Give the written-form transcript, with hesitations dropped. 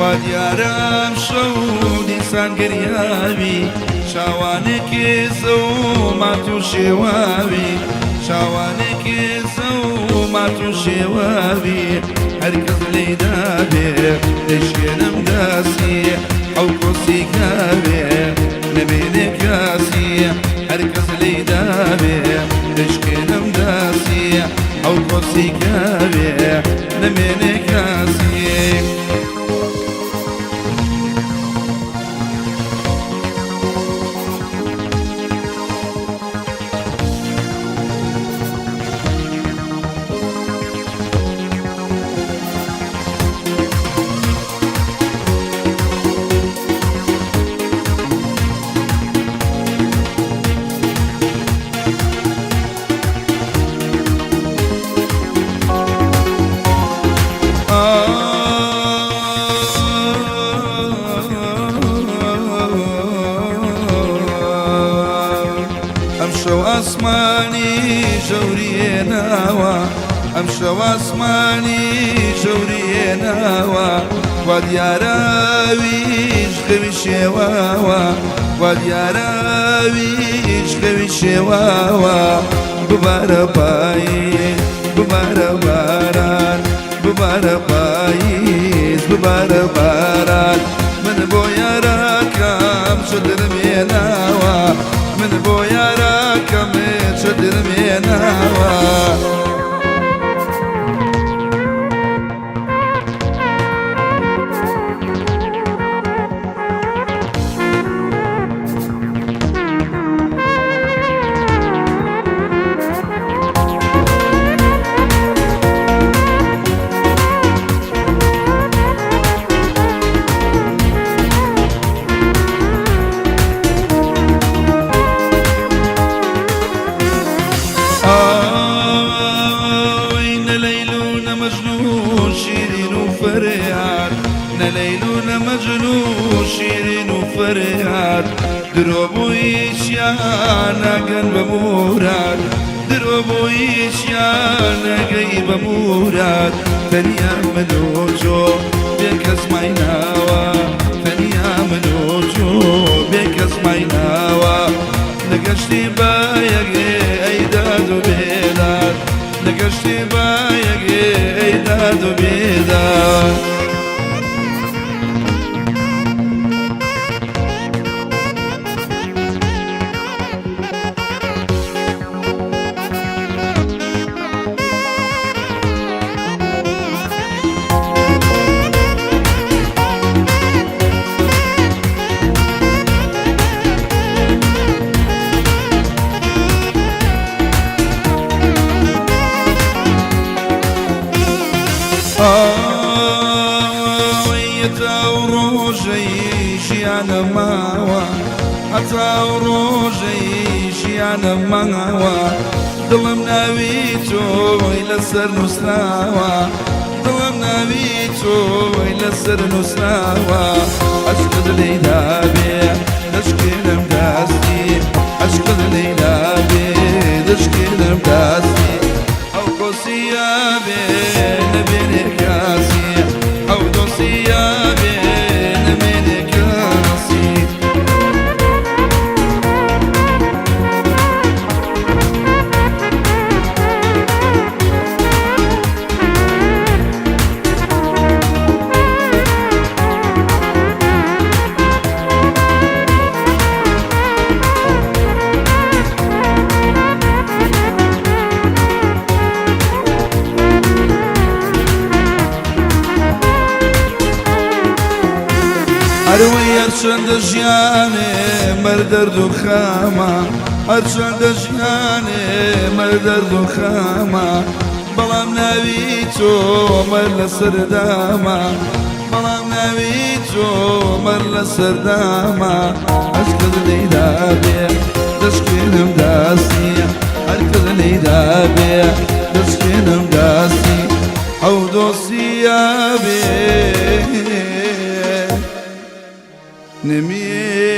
وا دیارە ئەمشەو دیسان گریاوی، چاوانێکی زەو مات و شێواوی، چاوانێکی زەو مات و شێواوی. هەر کەس لێی دابێ دەشکێنم دەستی، ئەو کۆسی کاوێ نەمێنێ کاسی. هەر کەس لێی دابێ دەشکێنم دەستی، ئەو کۆسی کاوێ نەمێنێ کاسی. ئەمشەو ئاسمانی ژەوریێ ناوە، ئەمشەو ئاسمانی ژەوریێ ناوە، وا دیاراویش خەوی شێواوە، وا دیاراویش خەوی شێواوە. ببارە پاییز، ببارە باران، ببارە پاییز، ببارە باران. من بۆ یاراکەم چدرم هێناوە، من بۆ یاراکەم چدرم هێناوە. ئای نە لەیل و نە مەجنون شیرین و فەریاد، نە لەیل و نە مەجنون شیرین و فەریاد، درۆ بۆ هیچیان ناگەن بە موراد، درۆ بۆ هیچیان ناگەی بە موراد. تەنیا من و تۆ بێ کەس مایناوە، تەنیا من و تۆ بێ کەس مایناوە. لە گەشتی بایەگێ ئەی داد و بێداد، لە گەشتی بایەگێ ئەی داد و بێداد. هەتا ئەو ڕۆژەی ژیانە ماوە، هەتا ئەو ڕۆژەی ژیانە ماوە، دڵم ناوی تۆی لەسەر نووسراوە، دڵم ناوی تۆی لەسەر نووسراوە. عەشقت لێی دابێ دەشکێنم دەستی، عەشقت لێی دابێ دەشکێنم دەستی، ئەو کۆسیە بێ نەبێنێ کاسی، ئەو دۆسیە بێ نەمێنێ کاسی. هەروەی هەرچەندە ژیانێ مەر دەرد و خامە، هەرچەندە ژیانێ مەر دەرد و خامە، بەڵام ناوی تۆ مەر لەسەر دامە، بەڵام ناوی تۆ مەر لەسەر دامە. عەشقت لێی دابێ دەشکێنم دەستی، هەرکەس لێی دابێ دەشکێنم دەستی، ئەو دۆسیە بێ نەمێنێ.